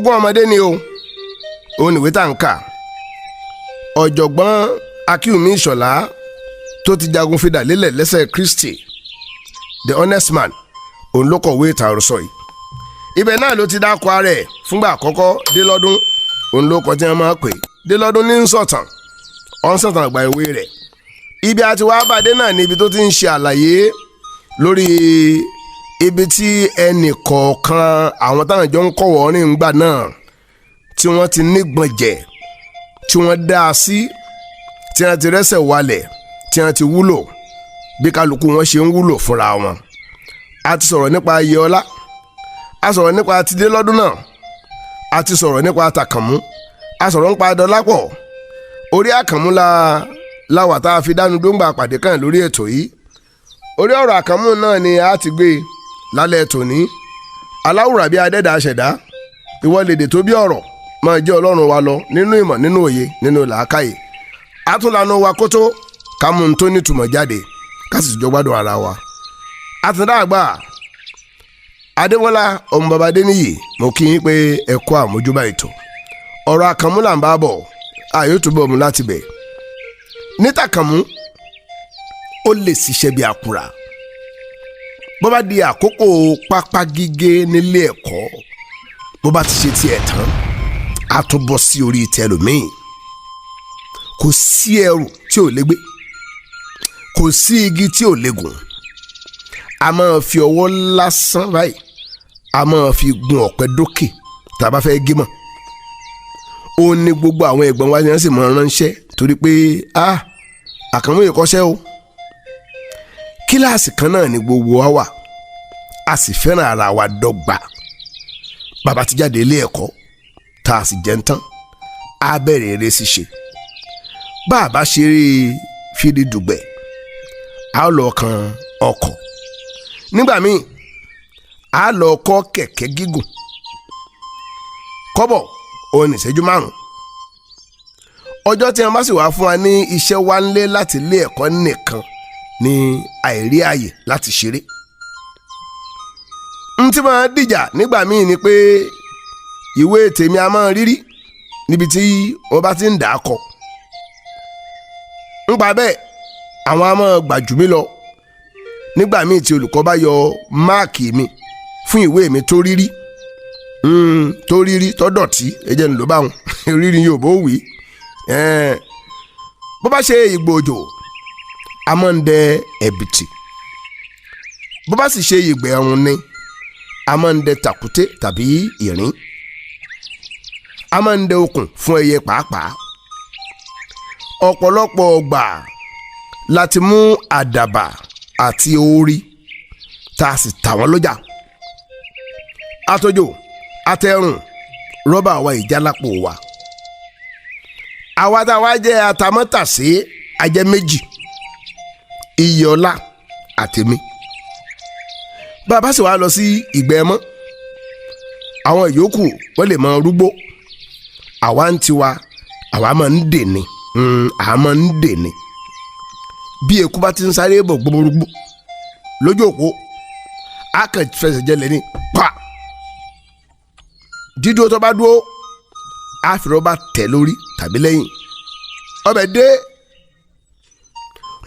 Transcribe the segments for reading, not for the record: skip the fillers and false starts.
Ogún ọmọdé ni o, òun nìwé tá à ń kà. Ọ̀jọ̀gbọ́n Akínwùmí Ìṣọ̀lá tó ti jagun fidà lélẹ̀ lẹ́sẹ̀ Kristi, the honest man, òun ló kọ̀wé ìtàn àròsọ yìí. Ibẹ̀ náà ló ti dákọ̀ ara ẹ̀ fúngbà àkọ́kọ́. Délọ́dún òun ló kọ tí wọ́n máa pè. Délọ́dún ní ń sọ̀tàn, ọ̀ ń sọ̀tàn àgbà ìwé rẹ̀. Ibi àti wàá bàdé náà ní ibi tó ti ń ṣe àlàyé lórí ibi tí ẹnì kọ̀ọ̀kan àwọn táwọn jọ ń kọ̀wọ́ rìn ńgbà náà tí wọ́n ti nígbọ̀njẹ̀, tí wọ́n dá a sí, tí wọ́n ti rẹ́sẹ̀ walẹ̀, tí wọ́n ti wúlò, bí kálukú wọn ṣe ń wúlò fúnra wọn. A ti sọ̀rọ̀ nípa Iyẹọlá, a sọ̀rọ̀ nípa Tidélọ́dún náà, a ti sọ̀rọ̀ nípa Tàkànmú, a sọ̀rọ̀ nípa Dọlápọ̀. Orí Àkànmú la láwà tá a fi dánu dóńgbà pàdé kan lórí ètò yìí. Orí ọ̀rọ̀ Àkànmú náà ni a ti gbé lálẹ́ tòní. Aláwùrà bíi adẹ́dà aṣẹ̀dá, ìwọ lèdè tó bí ọ̀rọ̀, máa jẹ́ Ọlọ́run wa lọ nínú ìmọ̀, nínú òye, nínú làákàyè. Àtúnlànà wa kótó ká mú un tó nítumọ̀ jáde, ká sì jọ gbádùn ara wa. Àtúndà àgbà Adémọ́lá ọmọ bàbá Adéníyì, mo kí yín pé ẹ kú àmójúbà ètò. Ọ̀rọ̀ Àkànmú là ń bá bọ̀, àyò túbọ̀ mú láti bẹ̀. Nítàkànmú, ó lè ṣiṣẹ́ bí àkùrà. Bó bá di àkókò pápá gígé nílé ẹ̀kọ́, bó bá ti ṣe tiẹ̀ tán, á tún bọ́ sí orí tẹlòmíì. Kò sí ẹrù tí ò lè gbé, kò sí igi tí ò lè gùn. A máa fi ọwọ́ lásán báyìí, a máa fi gun ọ̀pẹ dókè tá a bá fẹ́ gé mọ̀. Ó ní gbogbo àwọn ẹ̀gbọ́n wa yẹn sì máa ránṣẹ́ torí pé ah, Àkànmú yìí kọ́ṣẹ́ o. Kíláàsì kan náà ni gbogbo wa wà, a sì fẹ́ràn ara wa dọ́gba. Bàbá ti jáde ilé ẹ̀kọ́ tá a sì jẹun tán, á bẹ̀rẹ̀ eré ṣíṣe. Bá a bá ṣeré fìdí dùgbẹ̀, a ó lọ kan ọkọ̀. Nígbà míì, a lọ kọ́ kẹ̀kẹ́ gígùn. Kọ́bọ̀ òun ní ìṣẹ́jú 5. Ọjọ́ tí wọ́n bá sì wá fún wa ní iṣẹ́ wa ńlé láti ilé ẹ̀kọ́ nìkan ní àìrí ààyè láti ṣeré. N tí máa dìjà nígbà míì ni pé ìwé tèmi a máa rírí níbi tí wọ́n bá ti ń dà á kọ. Nípa bẹ́ẹ̀, àwọn a máa gbà jù mí lọ nígbà míì tí olùkọ́ bá yọ máàkì mi fún ìwé mi tó rírí, tó rírí, tó dọ̀tí. Ẹ jẹ́ ń lò báwọn rírí yóò bó wí. Bó bá ṣe ìgbò òjò, a máa ń dẹ ẹ̀bìtì. Bó bá sì ṣe ìgbẹ́ ẹ̀rùn ni, a máa ń dẹ tàkúté tàbí ìrìn. A máa ń dẹ okùn fún ẹyẹ pàápàá. Ọ̀pọ̀lọpọ̀ ọgbà láti mú àdàbà àti orí tá a sì tà wọ́n lọ́jà. Àtòjò àtẹrùn, rọ́bà wa ìjálápò wa. Àwa tá a wá jẹ́ atamátàsé ajẹ́ méjì, Iyọlá àtèmi. Bàbá sì wá lọ sí ìgbẹ́ mọ́, àwọn ìyókù wọ́n lè máa rúgbó. Àwa ń tiwa, àwa máa ń dè ní, àwa máa ń dè ní. Bí eku bá ti ń sáré bọ̀ gbogbogbò lójú òpó, a kàn fẹsẹ̀ jẹlẹ̀ ní pa. Dídúró tó bá dúró, a fi rọ́bà tẹ̀ lórí tàbí lẹ́yìn. Ọbẹ̀ dé.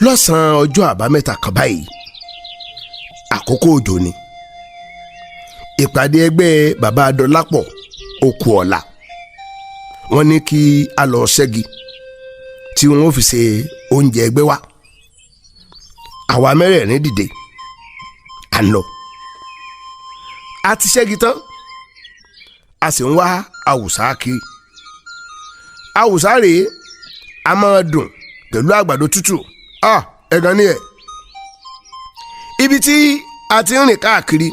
Lọ́sàn-án ọjọ́ àbámẹ́ta kan báyìí, àkókò òjò ni. Ìpàdé ẹgbẹ́ bàbá Adọ́lápọ̀ okù ọ̀la. Wọ́n ní kí a lọ ṣẹ́gi tí wọ́n fi ṣe oúnjẹ ẹgbẹ́ wa. Àwa mẹ́rẹ̀ẹ̀rin dìde, à ń lọ. A ti ṣẹ́gi tán, a sì ń wá àwùsá kiri. Àwùsá rèé, a máa dùn pẹ̀lú àgbàdo tútù. Ah, ẹ̀gàn ni ẹ̀. Ibi tí a ti ń rìn káàkiri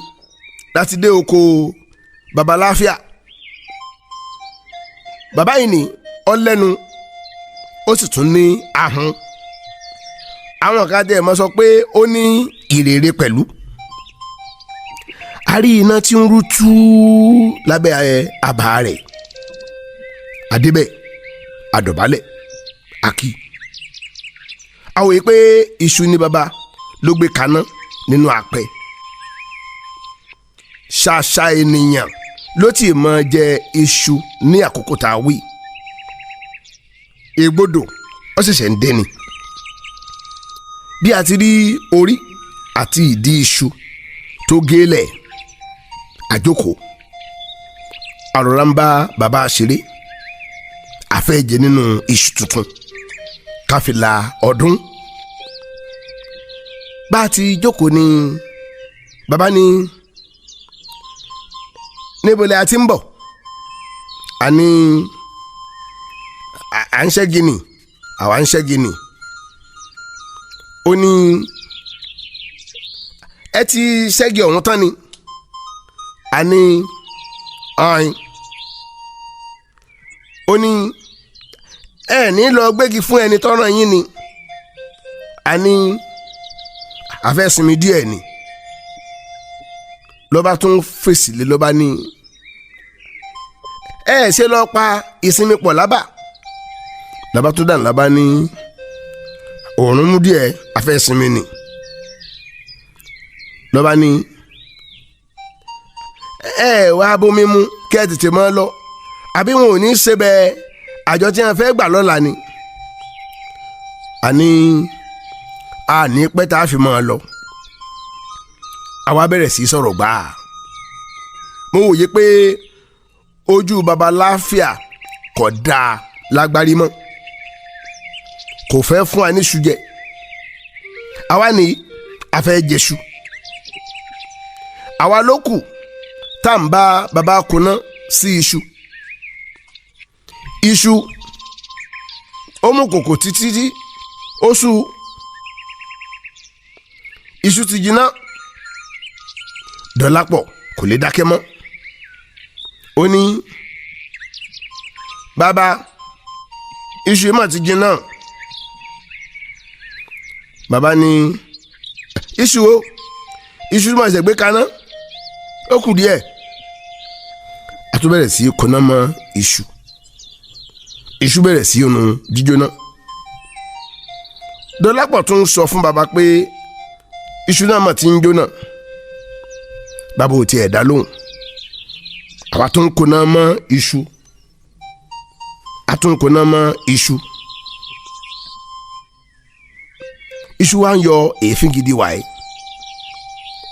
láti dé oko babaláfíà. Bàbá yìí ní ọlẹ́nu, ó sì tún ní ahun. Àwọn kan tẹ̀ mọ́ sọ pé ó ní ìrèrè pẹ̀lú. A rí iná tí ń rú tú lábẹ́ àbá rẹ̀. Adébẹ̀, àdọ̀bálẹ̀, àkì. A wòye pé iṣu ní baba ló gbé kaná nínú apẹ. Ṣàṣà ènìyàn Ló tì máa jẹ iṣu ní àkókò tá a wí. Ègbodò ó ṣẹ̀ṣẹ̀ ń dé ni. Bí a ti rí orí àti ìdí iṣu tó gélẹ̀, àjókòó, àròrà ń bá bàbá ṣeré, àfẹ́jẹ nínú iṣu tuntun káfílà ọdún. Bá a ti jókòó ni bàbá ní, "Níbo lẹ a ti ń bọ̀?" Àní à ń ṣẹ́gi ni, àwa ń ṣẹ́gi ni. Ó ní, "Ẹ ti ṣẹ́gi ọ̀hún tán ni?" Àní ọ̀hìn. Ó ní, "Ẹ ní lọ gbégi fún ẹni tọ́ràn yín ni?" Àní àfẹ́sinmi díẹ̀ ni. Ló bá tún fèsì lé, ló bá ní, "Ẹ ṣe lọ pa ìsinmi pọ̀ lábà?" Lábá tó dàn lábá ní, "Òórùn mú díẹ̀, àfẹ́sinmi ni." Ló bá ní, "Ẹ wá bómi mú kẹ́ ẹ tètè máa lọ, àbí wọn ò ní í ṣe bẹ́ẹ̀ àjọ tí wọn fẹ́ gbà lọ́la ni?" Àní a ní pẹ́ tá a fi máa lọ. Àwa bẹ̀rẹ̀ sí í sọ̀rọ̀ gbáà. Mo wòye pé ojú baba láfíà kò dáa lágbárí mọ́, kò fẹ́ fún wa níṣu jẹ. Àwa ní a fẹ́ jẹṣu, àwa ló kù tá à ń bá baba kuná sí iṣu. Iṣu ó mú kòkò títí tí ó sú. Iṣu ti jiná. Dọ̀lápọ̀ kò lè dákẹ́ mọ́. Ó ní, "Bàbá, iṣu yìí mà ti jiná." Bàbá ní, "Iṣu o, iṣu mà ṣe gbé kaná, ó kù díẹ̀." A tún bẹ̀rẹ̀ sí í kóná mọ́ iṣu. Iṣu bẹ̀rẹ̀ sí í run jíjóná. Dọlápọ̀ tún sọ fún bàbá pé iṣu náà mà ti ń jóná. Bàbá ò tiẹ̀ dá lóhùn. Àwa tún kóná mọ́ iṣu, a tún kóná mọ́ iṣu. Iṣu wa ń yọ èéfín gidi wáyé,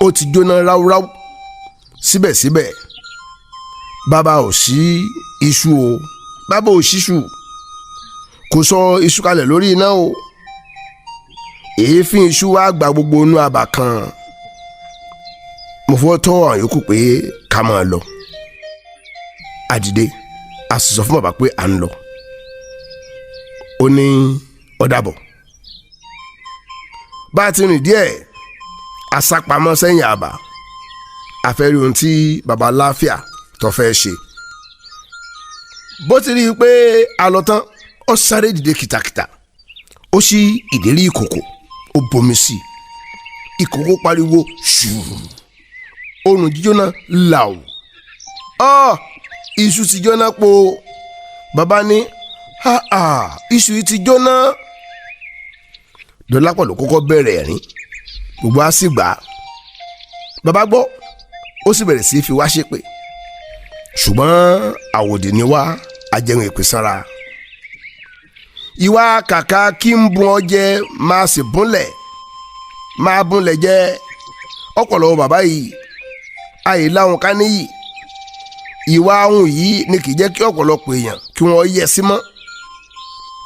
ó ti jóná ráúráú. Síbẹ̀síbẹ̀, bàbá ò sí iṣu o, bàbá ò síṣu, kò sọ iṣu kalẹ̀ lórí iná o. Èéfín iṣu wa gba gbogbo inú abà kan. Mo fọwọ́ tọ́ àwọn yòókù pé ká máa lọ. A dìde, a sì sọ fún bàbá pé à ń lọ. Ó ní, "Ó dàbọ̀." Bá a ti rìn díẹ̀, a sá pamọ́ sẹ́yìn àbà. A fẹ́ rí ohun tí bàbá láfíà tó fẹ́ ṣe. Bó ti rí i pé a lọ tán, ó sáré dìde kìtàkìtà, ó ṣí ìdérí ìkòkò, ó bomi sí i. Ìkòkò pariwo ṣùù, òrùn jíjóná làwù. Ọ iṣu ti jóná po. Bàbá ní, "Ha ha, iṣu yìí ti jóná." Dọlápọ̀ ló kọ́kọ́ bẹ̀rẹ̀ ẹ̀rín, gbogbo á sì gbà á. Bàbá gbọ́, ó sì bẹ̀rẹ̀ sí í fi wá ṣépè, ṣùgbọ́n àwòdì ni wá, ajẹun èpè sanra. Ìwà kàkà kí n bun ọ jẹ, máa sì búnlẹ̀, máa búnlẹ̀ jẹ ọ̀pọ̀lọpọ̀. Bàbá yìí àyè láwọn ká níyì. Ìwà ahùn yìí ni kì í jẹ́ kí ọ̀pọ̀lọpọ̀ èèyàn kí wọ́n yẹ sí mọ́.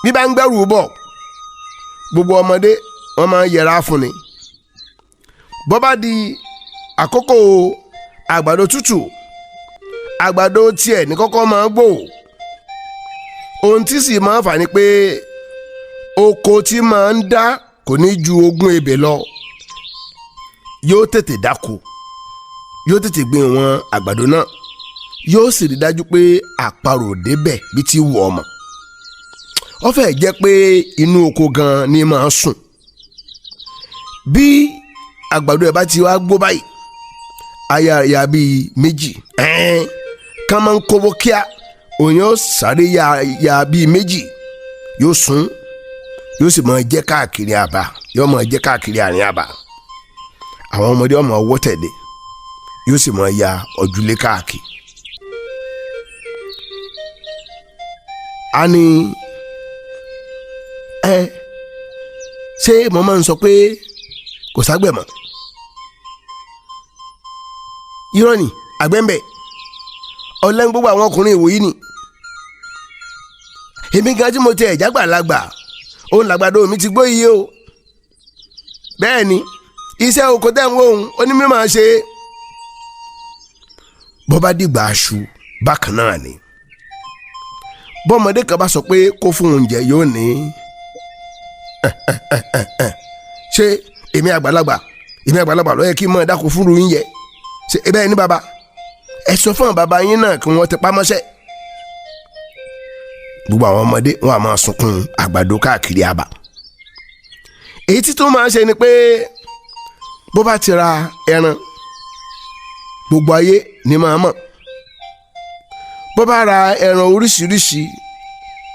Bí bá ń gbẹ́rù bọ̀, gbogbo ọmọdé wọ́n máa ń yẹra fún ni. Bọ́ bá di àkókò àgbàdo tútù, àgbàdo tiẹ̀ ní kọ́kọ́ máa ń gbò. Ohun tí sì máa ń fà ni pé oko tí máa ń dá kò ní ju 20 ebè lọ. Yóò tètè dáko, yóò tètè gbìn wọn àgbàdo náà, yóò sì rí dájú pé àparò débẹ̀ bí ti wù ọmọ. Ó fẹ́ jẹ́ pé inú oko gan ni máa sùn. Bí àgbàdo ẹ̀ bá ti wá gbó báyìí, aya ya bíi méjì ẹ̀ẹ́n kán máa ń kówó kíá, òun yóò sáré ya ya bíi méjì, yóò sún, yóò sì máa jẹ́ káàkiri àbá, yóò máa jẹ́ káàkiri àárín àbá. Àwọn ọmọdé ọmọ ọwọ́ tẹ̀lé, yóò sì máa ya ọ̀júlé káàkiri. A ní ẹ ṣé mo máa ń sọ pé kò ságbẹ̀ mọ́? Irọ́ ni, àgbẹ̀ ń bẹ. Ọ̀lẹ́ ń gbogbo àwọn ọkùnrin ìwòyí ni. Èmi gan tí mo ti ẹ̀já gbàlagbà, òun làgbàdo mi ti gbó iye o. Bẹ́ẹ̀ ni iṣẹ́ oko tẹ́ ń wò ó, ó ní mímọ̀ ṣe. Bọ́ bá dìgbà aṣù bákan náà ni, bọ́mọdé kan bá sọ pé kó fún oúnjẹ, yóò ní, "Ṣé èmi àgbàlagbà, èmi àgbàlagbà ló yẹ kí n mọ̀ dákun fúnru yín yẹ? Ṣe ẹ bẹ́ẹ̀ ní baba? Ẹ sọ fún bàbá yín náà kí wọ́n ti pamọ́ṣẹ́." Gbogbo àwọn ọmọdé wọn a máa sunkún àgbàdo káàkiri àbà. Èyí tí tó máa ń ṣe ni pé bó bá ti ra ẹran, gbogbo ayé ni máa mọ̀. Bó bá ra ẹran oríṣiríṣi,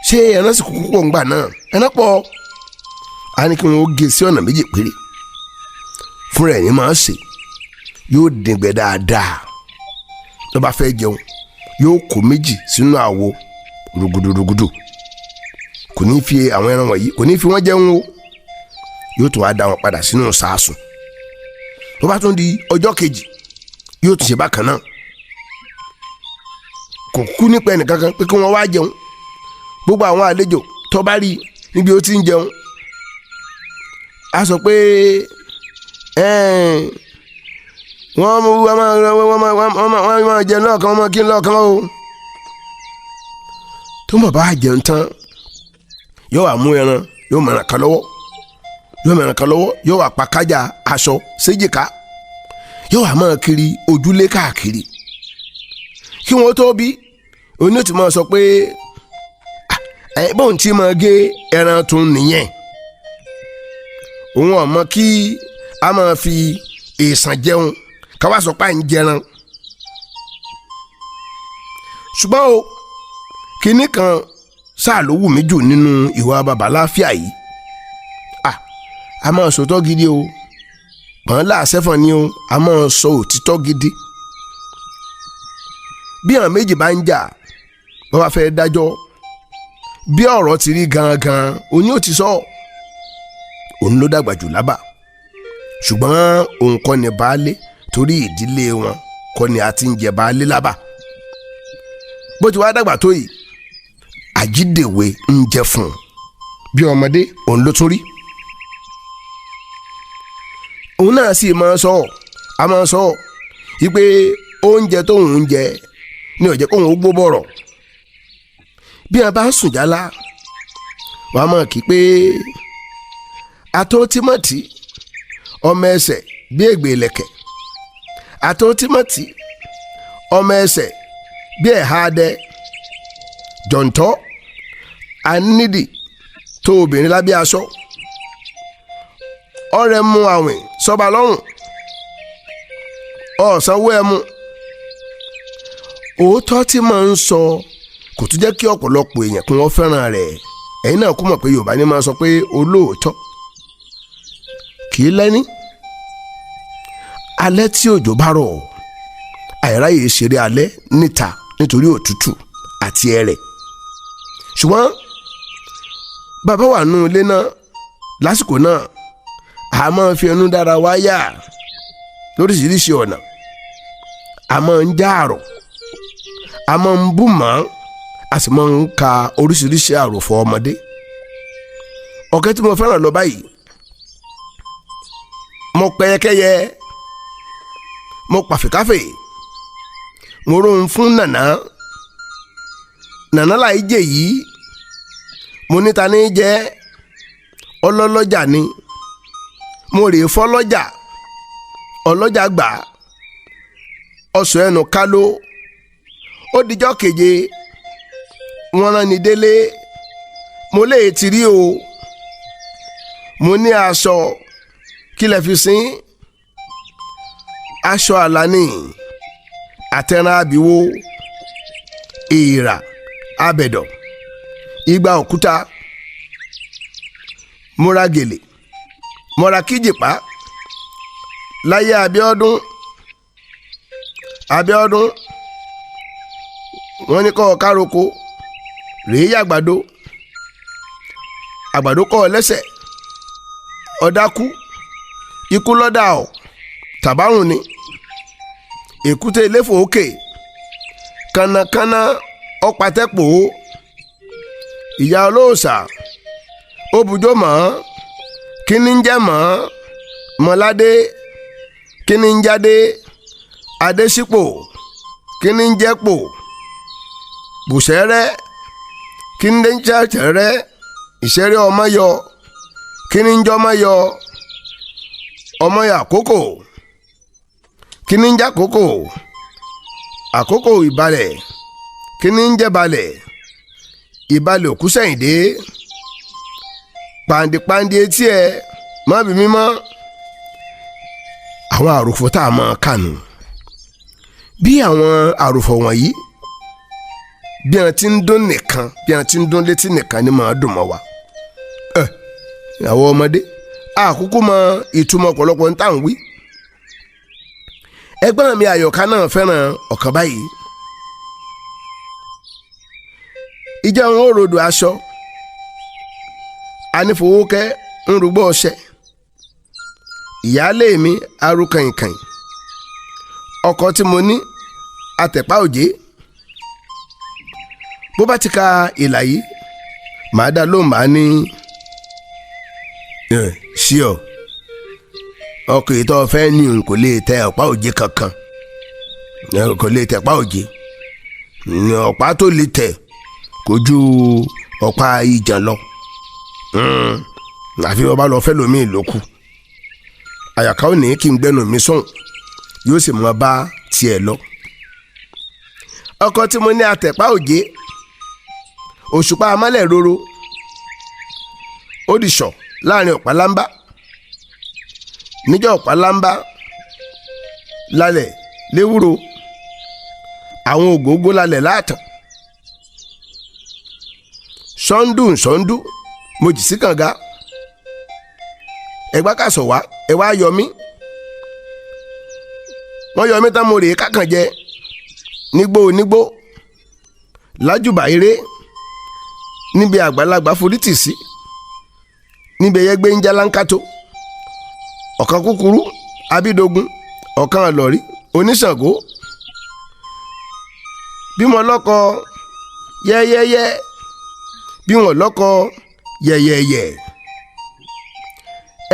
ṣé ẹran sì kúkú pọ̀ ńgbà náà? Ẹran pọ̀. A ní kí wọ́n gé sí ọ̀nà méjì péré, fúnra ẹ̀ ní máa ṣe. Yóò dìngbẹ́ dáadáa. Tó bá fẹ́ jẹun, yóò kó méjì sínú àwo rúgúdúrúgúdù. Kò ní fi àwọn ẹran wọ̀nyí, kò ní fi wọ́n jẹun o. Yóò tún wá dá wọn padà sínú sàásùn. Tó bá tún di ọjọ́ kejì, yóò tún ṣe bákan náà. Kò kú nípa ẹnìkankan pé kí wọ́n wá jẹun. Gbogbo àwọn àlejò tó bá rí níbi ó ti ń jẹun, a sọ pé wọ́n máa jẹun lọ́ọ̀kan, wọ́n máa kí n lọ́ọ̀kan o. Tó ń bọ̀ bá jẹun tán, yóò wá mú ẹran, yóò mọ̀ràn kan lọ́wọ́, yóò mọ̀ràn kan lọ́wọ́, yóò wá pa kájà aṣọ séjìká, yóò wá máa kiri ojúlé káàkiri. Kí wọ́n tó bí oní ò ti máa sọ pé ẹ bóun ti máa gé ẹran tún nìyẹn, òun ọmọ kí a máa fi èèsàn jẹun, káwá sọ pé à ń jẹran. Ṣùgbọ́n o, kinní kan sáà ló wù mí jù nínú ìwà bàbá láfíà yìí. A máa sòótọ́ gidi o. Pọ̀n láàṣẹ́fọ̀n ni o, a máa sọ òtítọ́ gidi. Bí àwọn méjì bá ń jà, wọ́n bá fẹ́ dájọ́, bí ọ̀rọ̀ ti rí gangan òní ò ti sọ. Òun ló dàgbà jù lábà, ṣùgbọ́n òun kọ́ ni baálé, torí ìdílé wọn kọ́ ni a ti ń jẹ baálé lábà. Bó ti wá dàgbà tó yìí, àjídèwe ń jẹ fún un. Bí ọmọdé òun ló tún rí. Òun náà sì máa sọ, a máa sọ wípé oúnjẹ tóun ń jẹ ní ó jẹ́ kóun ó gbó bọ̀rọ̀. Bí wọn bá ń sùn jálá, wọn a máa kí pé àtó tímọ̀tì, ọmọ ẹsẹ̀ bí ègbè ìlẹ̀kẹ̀, àtó tímọ̀tì, ọmọ ẹsẹ̀ bí ẹ̀ha adẹ, jọ̀ǹtọ́ anídì tó obìnrin lábẹ́ aṣọ, ọ̀rẹ́ mu àwìn sọba lọ́rùn, ọ̀sánwó ẹmu. Òótọ́ tí màá ń sọ kò tún jẹ́ kí ọ̀pọ̀lọpọ̀ èèyàn kí wọ́n fẹ́ràn rẹ̀. Ẹ̀yin náà kú mọ̀ pé Yorùbá ní máa sọ pé olóòótọ́ kì í lẹ́ní. Alẹ́ tí òjò bá rọ̀, àìráyè ṣeré alẹ́ níta nítorí òtútù àti ẹrẹ̀. Ṣùgbọ́n bàbá wà nù ilé náà lásìkò náà, a máa fi ẹnu dára wá yà lóríṣiríṣi ọ̀nà. A máa ń já àrọ̀, a máa ń bù mọ́, a sì máa ń ka oríṣiríṣi àròfọ̀ ọmọdé. Ọ̀kẹ́ tí mo fẹ́ràn lọ báyìí, mo pẹyẹkẹyẹ, mo pàfẹ́káfẹ́, mo rohun fún nànà nànà láì jẹ yìí. Mo níta ní jẹ́ ọlọ́lọ́jà ni. Mo rèé fọlọ́jà, ọlọ́jà gbà ọ̀sọ̀ ẹnu kálọ́. Ó dijọ́ keje, wọ́n rán ni délé. Mo lè ti rí o. Mo ní aṣọ kí lẹ fi sín? Aṣọ àlàní àtẹran àbíwó, èèrà abẹ̀dọ̀, igba òkúta. Mo ra gèlè, mo ra kíjìpá láyé Abíọ́dún. Abíọ́dún, wọ́n ní kọ́ ọ károko. Rèé yàgbàdo àgbàdo kọ́ ọ lẹ́sẹ̀, ọ̀dákú ikú lọ́dà ọ̀ tàbárùn ni èkúté iléfò òkè kànnàkànnà ọ̀pàtẹ́pò ìyá olóòṣà ó bùjọ́ mọ́ kíní ń jẹ́ mọ́ mọ́ládé kíní ń jáde adésípò kíní ń jẹ́pò bùsẹ́rẹ́ kíní ń jẹ́rẹ́ ìṣeré ọmọ yọ kíní ń jọmọ yọ ọmọ yọ àkókò kíní ń jákòókò àkókò ìbalẹ̀ kíní ń jẹ́ balẹ̀ ìbalẹ̀ òkú sẹ́yìndé pàǹdìpàǹdì etí ẹ má bí mímọ́. Àwọn àròfọ̀ tá a máa kànú bí àwọn àròfọ̀ wọ̀nyí bí wọn ti ń dún nìkan, bí wọn ti ń dún létí nìkan ni màá dùn mọ́ wa. Ẹ àwọn ọmọdé àkókò mọ ìtumọ̀ ọ̀pọ̀lọpọ̀ ń tà ń wí. Ẹgbọ́n mi Àyọ̀ká náà fẹ́ràn ọ̀kan báyìí. Ìjà wọn ò rodò aṣọ anífowókẹ́ ń rúgbọ́ ọṣẹ, ìyáálé mi arú kàìnkàìn, ọkọ tí mo ní àtẹ̀pá òjé. Bó bá ti ka ìlà yìí, màá dá lóhùn, màá ní sí ọ ọkọ̀ ètò ọ̀fẹ́ ní òun kò lè tẹ ọ̀pá òjé kankan, kò lè tẹ ọ̀pá òjé, ọ̀pá tó lè tẹ̀ kò ju ọ̀pá ìjàn lọ, àfi ọba lọ fẹ́ lómi ìlókù. Àyàká ò ní kí n gbẹnu mi sùn, yóò sì mọ bá tiẹ̀ lọ. Ọkọ tí mo ní àtẹ̀pá òjé, òṣùpá amálẹ̀ roro, ó dìṣọ̀ láàrin ọ̀pá lámbá níjọ́ ọ̀pá lámbá lálẹ́ léwúro, àwọn ògógó lálẹ́ láàtàn sọ́ńdù sọ́ńdù mo jì sí kànga, ẹgbá kàsọ̀ wá ẹ wá yọ mí, wọ́n yọ mí tán, mo rèé kákànjẹ nígbó onígbó lájùbà eré níbi àgbàlagbà forí tì sí, níbi ẹyẹ gbé ń jálánkátó, ọ̀kan kúkúrú abídógún, ọ̀kan ọlọ́rí oníṣàngó, bí mo lọ́kọ yẹ́yẹ́yẹ́, bí wọ́n lọ́kọ yẹ̀yẹ̀yẹ̀.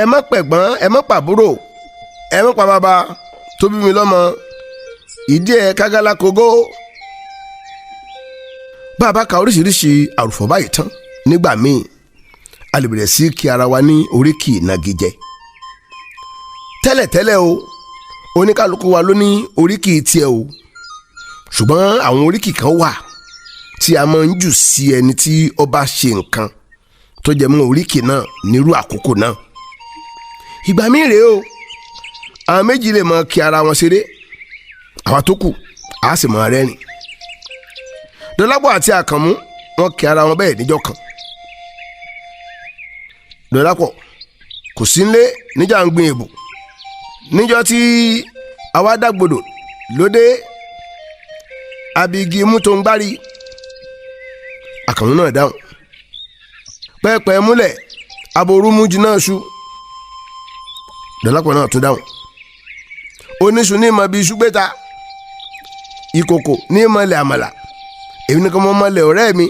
Ẹ má pẹ̀gbọ́n, ẹ má pàbúrò, ẹ má pa bàbá tó bí mi lọ́mọ, ìdí ẹ̀ kágálá kogó. Bá a bá ka oríṣiríṣi àròfọ̀ báyìí tán, nígbà míì a lè bẹ̀rẹ̀ sí kí ara wa ní oríkì ìnagijẹ. Tẹ́lẹ̀tẹ́lẹ̀ o, oníkálukú wa ló ní oríkì tiẹ̀ o, ṣùgbọ́n àwọn oríkì kan wà tí a máa ń jù sí ẹni tí ó bá ṣe nǹkan tó jẹ mọ́ oríkì náà nírú àkókò náà. Ìgbà míì rèé o, àwọn méjì lè máa kí ara wọn ṣeré, àwa tó kù á sì máa rẹ́rìn. Dọlápọ̀ àti Àkànmú wọn kí ara wọn bẹ́ẹ̀ níjọ́ kan. Dọlápọ̀ kò sí nílé níjà ń gbin èbò níjọ́ tí àwa dàgbòdò lóde abigi mú tó ń gbárí. Àkànmú náà dáhùn pẹ́ẹ́pẹ́ múlẹ̀ aboru mú jiná ṣu. Dọlápọ̀ náà tún dáhùn oníṣu ní ìmọ̀ bíi iṣu gbéta, ìkòkò ní ìmọ̀lẹ̀ àmàlà, èmi nìkan mọ́ mọ́lẹ̀ ọ̀rẹ́ mi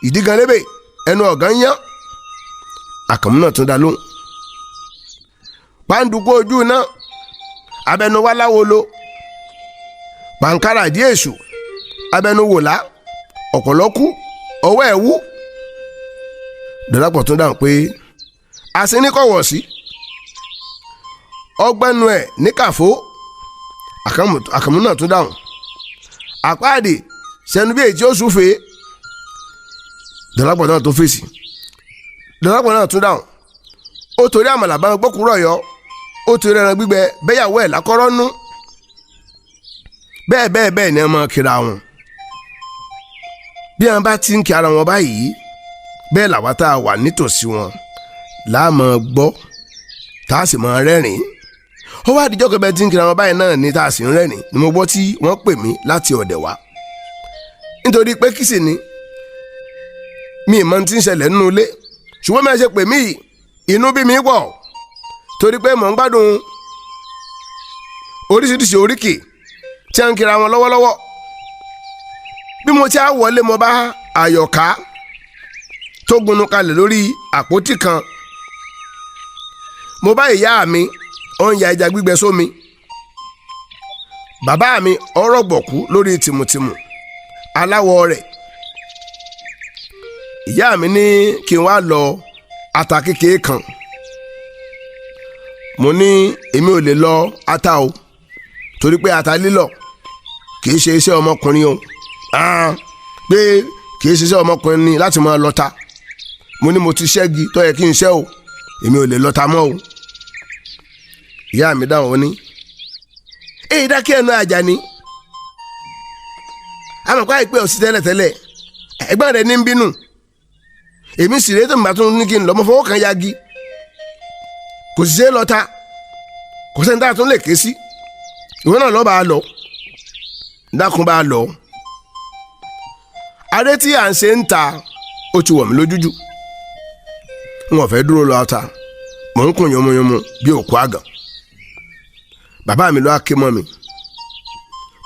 ìdígan lébè ẹnu ọ̀gán yán. Àkànmú náà tún dá lóhùn pàǹdùkú ojú náà abẹnuwáláwo lo pàǹkárà díẹ̀ èṣù abẹnuwòlá ọ̀pọ̀lọ́kú ọwọ́ ẹ̀ wú. Dọlápọ̀ tún dáhùn pé àsíníkọ̀wọ̀ sí ọgbẹ́nu ẹ̀ níkàfó. Àkànmú náà tún dáhùn àpáàdì sẹnu bí èyí tí ó súfèé. Dọlápọ̀ náà tó fèsì. Dọlápọ̀ náà tún dáhùn ó torí àmàlà bá gbókùrọ̀ yọ, ó torí ẹran gbígbẹ bẹ́yàwó ẹ̀ lákọ́rọ́ nú. Bẹ́ẹ̀ bẹ́ẹ̀ bẹ́ẹ̀ ni ẹ máa kíra wọn. Bí wọn bá ti ń kí ara wọn báyìí, bẹ́ẹ̀ làwa tá a wà nítòsí wọn láàmú gbọ́ tá a sì máa rẹ́rìn-ín. Ó wá àdìjọ́ kẹbẹ tí ń kíra wọn báyìí náà ni tá a sì ń rẹ́rìn-ín ni mo gbọ́ tí wọ́n pè mí láti ọ̀dẹ̀ wá, nítorí pé kí sì ni Mi ì mọ tí ń ṣẹlẹ̀ nínú ilé, ṣùgbọ́n mi ṣe pè mí yìí, inú bí mi pọ̀ torí pé mò ń gbádùn oríṣiríṣi oríkì tí a ń kira wọn lọ́wọ́lọ́wọ́. Bí mo ti á wọlé, mo bá Àyọ̀ká tó gunu kalẹ̀ lórí àpótí kan. Mo bá ìyá mi, ó ń ya ẹja gbígbẹ sómi. Bàbá mi ọ̀rọ̀ gbọ̀kú lórí tìmùtìmù aláwọ̀ rẹ̀. Ìyá mi ní kí n wá lọ ata kékeré kan. Mo ní èmi ò lè lọ ata o, torí pé ata lílọ̀ kì í ṣe iṣẹ́ ọmọkùnrin o. Pé kì í ṣe iṣẹ́ ọmọkùnrin ni láti máa lọta. Mo ní mo ti ṣẹ́gi tó yẹ kí n ṣẹ́ o, èmi ò lè lọta mọ́ o. Ìyá mi dáhùn, ó ní èyí dákẹ́ ẹnu Àjàní, àmọ̀kọ́ àìpé ọ̀sí tẹ́lẹ̀tẹ́lẹ̀, ẹ̀gbọ́n rẹ̀ ní ń bínú. Èmi sì rèé tó ń bá tún ní kí n lọ mọ́ fọwọ́ kan yagi, kò sì ṣe é lọ́ta, kò sẹ́ni tá a tún lè ké sí. Ìwọ náà lọ́ọ́ bá a lọ, dákun bá a lọ. Aré tí à ń ṣe ń ta, ó ti wọ̀ mí lójújù. N ò fẹ́ dúró lọ ata, mò ń kùn yomuyomu bí òkú àgàn. Bàbá mi ló á ké mọ́ mi,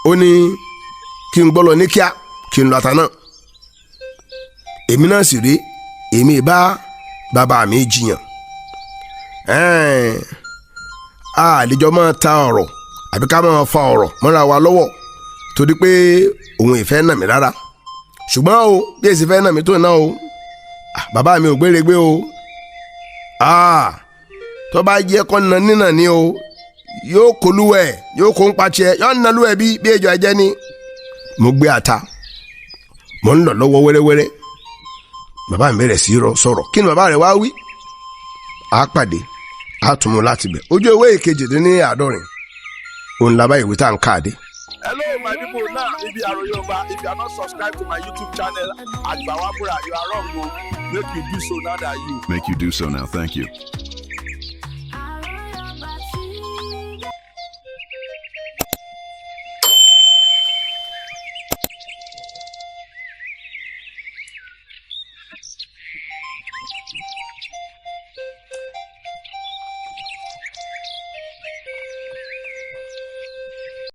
ó ní kí n gbọ́ lọ ní kíá, kí n lọ ata náà. Èmi náà sì rí, èmi bá bàbá mi jiyàn, a lè jọ máa ta ọ̀rọ̀ àbí ká máa fa ọ̀rọ̀ mọ́ra wa lọ́wọ́, torí pé òun ìfẹ́ nà mí rárá. Ṣùgbọ́n o, bí èsì fẹ́ nà mí tó náà o, bàbá mi ò gbéregbé o. Tó bá jẹ́ kọ́ na nínà ni o, yóò kolúwẹ̀, yóò kó ń patsẹ́, yóò na lúwẹ̀ bí ejò ẹ̀jẹ̀ ni. Mo gbé ata, mo ń lọ lọ́wọ́ wẹ́rẹ́wẹ́rẹ́. Bàbá mi bẹ̀rẹ̀ sí í sọ̀rọ̀. Kí ni bàbá rẹ̀ wá wí? A pàdé, a tún mú láti bẹ̀. Ojú ewé 78 òun làbá ìwé tá à ń káàdé. Hello, my people. Now, if you are Yoruba, if you are not subscribed to my YouTube channel, Agbawabura, you are wrong. Oh. Make you do so now that you. Make you do so now. Thank you.